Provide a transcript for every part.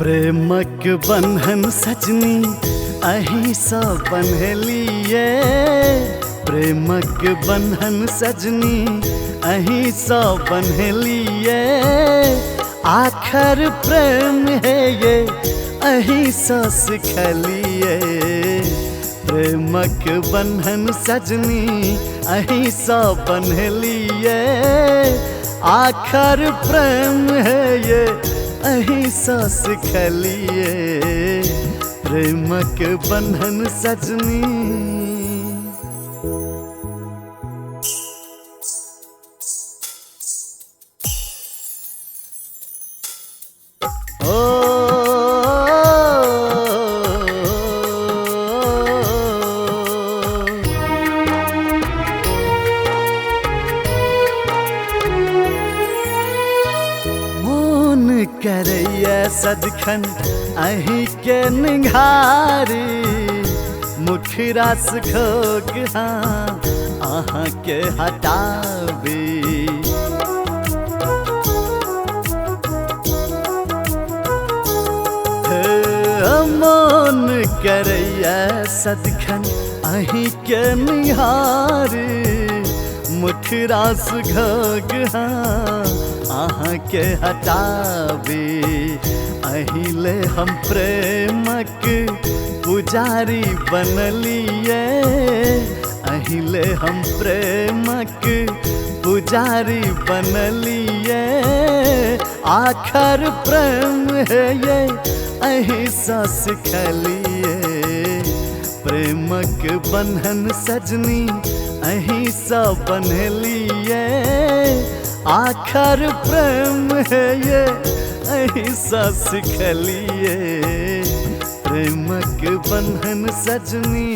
प्रेमक बन्धन सजनी अहीं सँ बन्हलिए, प्रेमक बन्धन सजनी अहीं सँ बन्हलिए, आखर प्रेम है ये अहीं सँ सिखलिए। प्रेमक बन्धन सजनी अहीं सँ बन्हलिए, आखर प्रेम है ये अहीं सँ सिखलिए। प्रेमक बन्धन सजनी। ओ करैया सदखन अहीं के निहारी, मुखरा सुखोग हाँ अहाँ के हटाबी। मोन करैया सदखन अहीं के निहारी, मुखरा सुखोग हाँ अहाँ के हटाबी। अहिले हम प्रेमक पुजारी बनलिए, अहिले हम प्रेमक पुजारी बनलिए, आखर प्रेम है ये अहीं सँ सिखलिए। प्रेमक बन्धन सजनी अहीं सँ बन्हलिए, आखर प्रेम है ये अहीं सँ सिखलिए। प्रेमक बन्धन सजनी।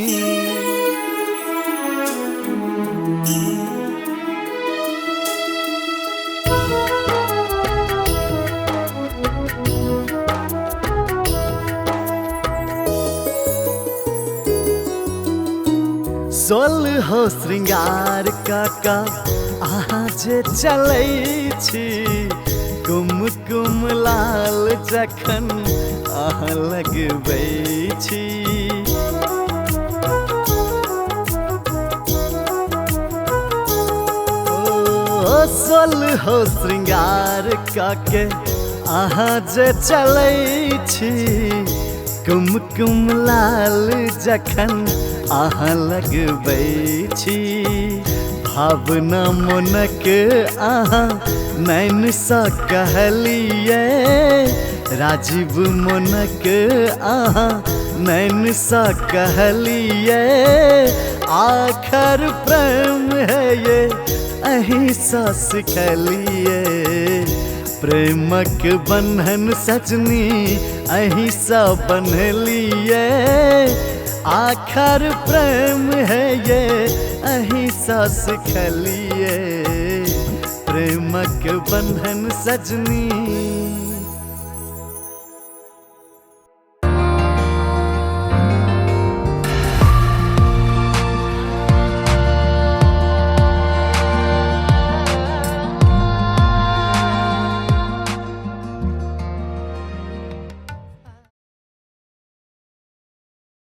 सोल हो श्रृंगार काका अहाँ जे चलै छी, कुमकुम लाल जखन अहाँ लगबै छी। ओ सोल हो श्रृंगार काके अहाँ जे चलै छी, कुमकुम लाल जखन अहाँ लगबै छी। भावना मोनक अहाँ नैन सँ कहलिए, राजीव मोनक अहाँ नैन सँ कहलिए, आखर प्रेम है ये अहीं सँ सिखलिए। प्रेमक बन्धन सजनी अहीं सँ बन्हलिए, आखर प्रेम है ये अहीं सँ सिखलिए। प्रेमक बन्धन सजनी।